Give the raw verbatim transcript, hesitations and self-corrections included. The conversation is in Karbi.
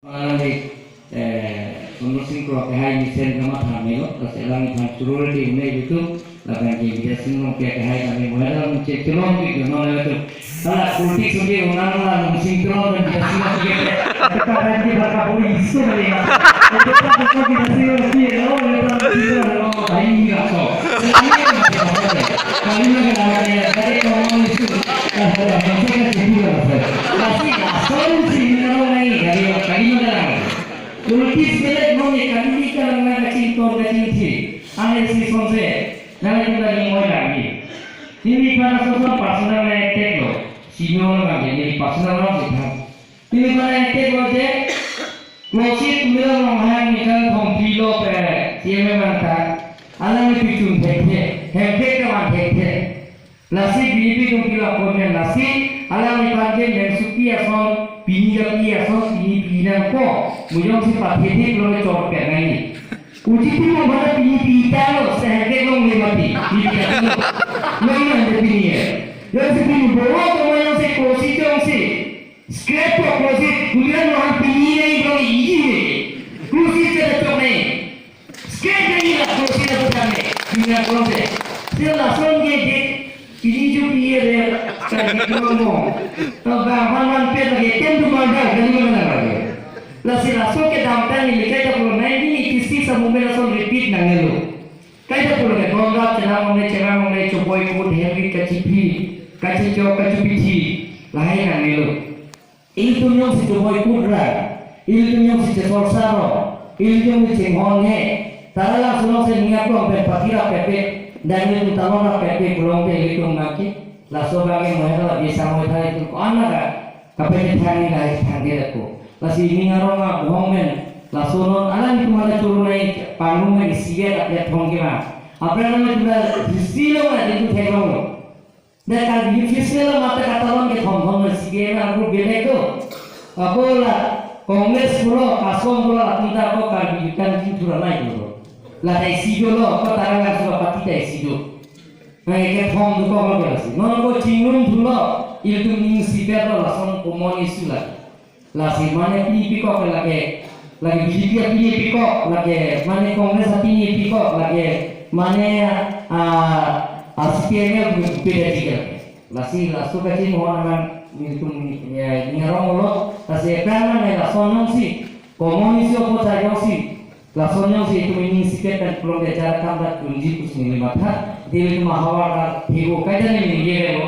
Alangli, eh, Sonor Sing Kro kehai mesen kamatha melo, lasi alangli than churul di une YouTube, lapen ke Bidya Sing Rongpi kehai kami muhera mungkin chelong di non YouTube. Hala politik sudah unang la Sing Kro dan Bidya Sing Rongpi. Kita kan di baka politik sudah ya. Itu kan itu Bidya Sing Rongpi lo, itu Sing Kro lo, ini nggak so. Ini nggak so. Kami nggak ada ya, dari komunis itu. Lasi lason si nang nai, kali, kali nang. Ulkis belek nong ye kali ni kalang nang kachingthur kachingthi. Ang isi sonse, nang itu lagi moi lagi. Neli para sosok personal attack lo. Senior lagi, neli personal lo sih kan. Neli para attack lo je. Klosi tumira long hang ni kan thong pilo pe, C M M ang ta. Alang ni pichun thek thek, hem thek kaman thek thek. Lasi B J P atum pila komen lasi, alangli pangke Mengsupi ason, pini japi ason, pini pini nangpo, mujong si pathedik lo chor pen nai. Uji pi mo bana pini pi ta lo, sehek long le mati, pini ta lo. Lo lo ande pini ye. Lo si pini boro ko mo yang si kosi jong si. Scrap ko kosi, dunia mo han pini nai lo iji ne. Kosi se chok nai. Skek na ila kosi na putang ne, dunia kolom se. Sila lason ke je, ini ju piye re, ka di kolom mo. To ba man man pe lagi, tem tu mal da, kali mana lagi. Lasi laso kedamtang neli kaita pulo nineteen eighty-six a movement lason repeat nangnelo. Kaita pulo ke, Conrad Cherang Ronghang, Cherang Ronghang, Choboi Kut, Henry Kachipi, Kachichok, Kachupithi, lahai nangnelo. Ilitum jongsi choboi kut ra, ilitum jongsi chesor saro, ilitum jongsi chinghon he, tara langsulong si ning aklong pen pathira pepe, dan ilitum talon ra pepe pulote ilitum nangke, laso bangke mohe la bisa mohe thai tum ko-an ra, kape thang ni lai thang de ko. Lasi ning arong a bohong men, laso non alanglitum hala churu nai pangrum nai isiget apya thong ke ma. Apra nang tum la isi lo na ilitum theklong lo. Dak Karbi Youth Festival mate katalon ke thom thom na C P M arpu belek do. Ako la Congress pulo, Kosong pulo, atum ta ako Karbi Youth kan jing thura lai pulo. La dai si do lo, ako tarang langsung party dai si do. Na ke thom do ko ko si. Non ko chingnum thulo, ilitum ning si ber lo lason common issue la. Lasi mane pini pikok lake, lake B J P pini pikok lake, mane Congress pini pikok lake, mane, ah, ah, C P M beda jika. Lasi laso kachinghon aman nelitum, ya, ning arong lo, lasi ekran mane lason jongsi, common issue apo sa jongsi, lason jongsi itum ning siket pen pulote jar kam dak dunji pusi neli matha, dili itum havar dak thigo kaita neli ningje lo,